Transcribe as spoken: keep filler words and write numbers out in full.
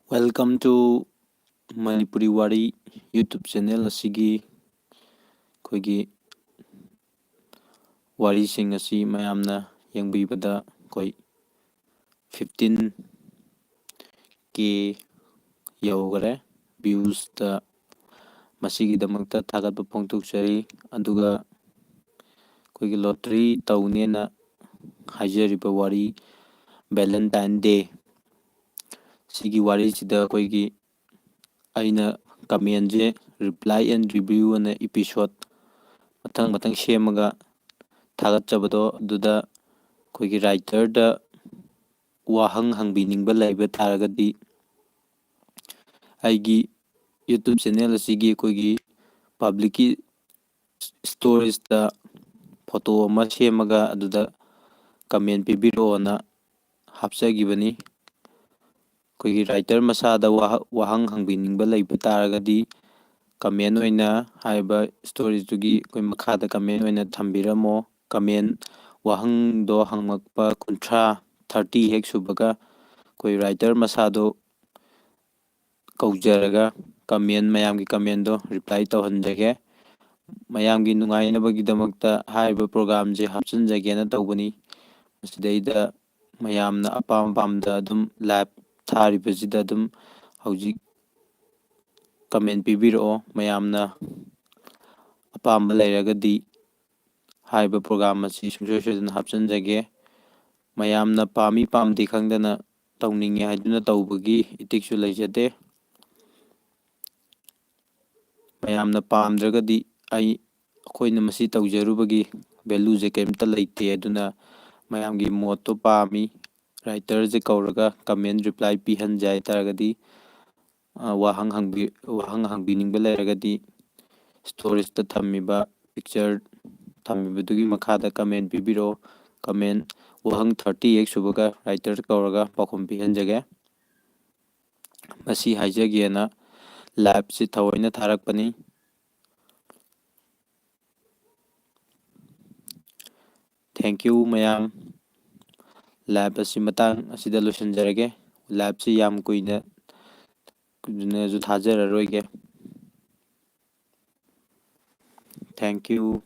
Welcome to Manipuri ꯋꯥꯔꯤ YouTube channel ꯑꯁꯤꯒꯤ ꯑꯩꯈꯣꯏꯒꯤ ꯋꯥꯔꯤꯁꯤꯡ ꯑꯁꯤ ꯃꯌꯥꯝꯅ ꯌꯦꯡꯕꯤꯕꯗ ꯑꯩꯈꯣꯏ fifteen K ꯌꯧꯈꯔꯦ viewsꯇ꯫ ꯃꯁꯤꯒꯤꯗꯃꯛꯇ ꯊꯥꯒꯠꯄ ꯐꯣꯡꯗꯣꯛꯆꯔꯤ꯫ ꯑꯗꯨꯒ ꯑꯩꯈꯣꯏꯒꯤ lottery ꯇꯧꯅꯦꯅ ꯍꯥꯏꯖꯔꯤꯕ ꯋꯥꯔꯤ Valentine Day ꯁꯤꯒꯤ ꯋꯥꯔꯤꯁꯤꯗ ꯑꯩꯈꯣꯏꯒꯤ ꯑꯩꯅ commentꯁꯦ reply and review ꯑꯅ episode ꯃꯊꯪ ꯃꯊꯪ ꯁꯦꯝꯃꯒ ꯊꯥꯒꯠꯆꯕꯗꯣ, ꯑꯗꯨꯗ ꯑꯩꯈꯣꯏꯒꯤ writerꯗ ꯋꯥꯍꯪ ꯍꯪꯕꯤꯅꯤꯡꯕ ꯂꯩꯕ ꯇꯥꯔꯒꯗꯤ ꯑꯩꯒꯤ YouTube channel ꯑꯁꯤꯒꯤ ꯑꯩꯈꯣꯏꯒꯤ publicꯀꯤ storageꯇ photo ꯑꯃ ꯁꯦꯝꯃꯒ ꯑꯗꯨꯗ comment ꯄꯤꯕꯤꯔꯛꯑꯣꯅ ꯍꯥꯞꯆꯈꯤꯕꯅꯤ꯫ ꯑꯩꯈꯣꯏꯒꯤ writer ꯃꯁꯥꯗ ꯋꯥꯍ-, ꯋꯥꯍꯪ ꯍꯪꯕꯤꯅꯤꯡꯕ ꯂꯩꯕ ꯇꯥꯔꯒꯗꯤ comment ꯑꯣꯏꯅ ꯍꯥꯏꯔꯤꯕ storageꯇꯨꯒꯤ ꯑꯩꯈꯣꯏ ꯃꯈꯥꯗ comment ꯑꯣꯏꯅ ꯊꯝꯕꯤꯔꯝꯃꯣ꯫ Comment ꯋꯥꯍꯪꯗꯣ ꯍꯪꯂꯛꯄ ꯀꯨꯟꯊ꯭ꯔꯥ, thirty ꯍꯦꯛ ꯁꯨꯕꯒ ꯑꯩꯈꯣꯏ writer ꯃꯁꯥꯗꯣ ꯀꯧꯖꯔꯒ comment, ꯃꯌꯥꯝꯒꯤ commentꯗꯣ reply ꯇꯧꯍꯟꯖꯒꯦ꯫ ꯃꯌꯥꯝꯒꯤ ꯅꯨꯡꯉꯥꯏꯅꯕꯒꯤꯗꯃꯛꯇ ꯍꯥꯏꯔꯤꯕ programꯁꯦ ꯍꯥꯞꯆꯤꯟꯖꯒꯦꯅ ꯇꯧꯕꯅꯤ꯫ ꯃꯁꯤꯗꯩꯗ ꯃꯌꯥꯝꯅ ꯑꯄꯥꯝ ꯑꯄꯥꯝꯕꯗ ꯑꯗꯨꯝ live ꯊꯥꯔꯤꯕꯁꯤꯗ ꯑꯗꯨꯝ ꯍꯧꯖꯤꯛ comment ꯄꯤꯕꯤꯔꯛꯑꯣ꯫ ꯃꯌꯥꯝꯅ ꯑꯄꯥꯝꯕ ꯂꯩꯔꯒꯗꯤ ꯍꯥꯏꯔꯤꯕ program ꯑꯁꯤ ꯁꯨꯡꯁꯣꯏ ꯁꯣꯏꯗꯅ ꯍꯥꯞꯆꯤꯟꯖꯒꯦ꯫ ꯃꯌꯥꯝꯅ ꯄꯥꯝꯃꯤ ꯄꯥꯝꯗꯦ ꯈꯪꯗꯅ ꯇꯧꯅꯤꯡꯉꯦ ꯍꯥꯏꯗꯨꯅ ꯇꯧꯕꯒꯤ ꯏꯊꯤꯛꯁꯁꯨ ꯂꯩꯖꯗꯦ꯫ ꯃꯌꯥꯝꯅ ꯄꯥꯝꯗ꯭ꯔꯒꯗꯤ ꯑꯩ, ꯑꯩꯈꯣꯏꯅ ꯃꯁꯤ ꯇꯧꯖꯔꯨꯕꯒꯤ valueꯁꯦ ꯀꯔꯤꯝꯇ ꯂꯩꯇꯦ꯫ ꯑꯗꯨꯅ ꯃꯌꯥꯝꯒꯤ ꯃꯣꯠꯇꯣ ꯄꯥꯝꯃꯤ, writerꯁꯦ ꯀꯧꯔꯒ comment reply ꯄꯤꯍꯟꯖꯦ ꯍꯥꯏꯇꯥꯔꯒꯗꯤ, ꯑ, ꯋꯥꯍꯪ ꯍꯪꯕꯤ-, ꯋꯥꯍꯪ ꯍꯪꯕꯤꯅꯤꯡꯕ ꯂꯩꯔꯒꯗꯤ storageꯇ ꯊꯝꯃꯤꯕ picture ꯊꯝꯃꯤꯕꯗꯨꯒꯤ ꯃꯈꯥꯗ comment ꯄꯤꯕꯤꯔꯛꯑꯣ꯫ Comment ꯋꯥꯍꯪ thirty ꯍꯦꯛ ꯁꯨꯕꯒ writer ꯀꯧꯔꯒ ꯄꯥꯎꯈꯨꯝ ꯄꯤꯍꯟꯖꯒꯦ꯫ ꯃꯁꯤ ꯍꯥꯏꯖꯒꯦꯅ liveꯁꯤ ꯊꯑꯣꯏꯅ ꯊꯥꯔꯛꯄꯅꯤ꯫ Thank you ꯃꯌꯥꯝ꯫ Live ꯑꯁꯤ ꯃꯇꯥꯡ ꯑꯁꯤꯗ ꯂꯣꯏꯁꯤꯟꯖꯔꯒꯦ꯫ Liveꯁꯤ ꯌꯥꯝ ꯀꯨꯏꯅ ꯅꯁꯨ ꯊꯥꯖꯔꯔꯣꯏꯒꯦ꯫ Thank you꯫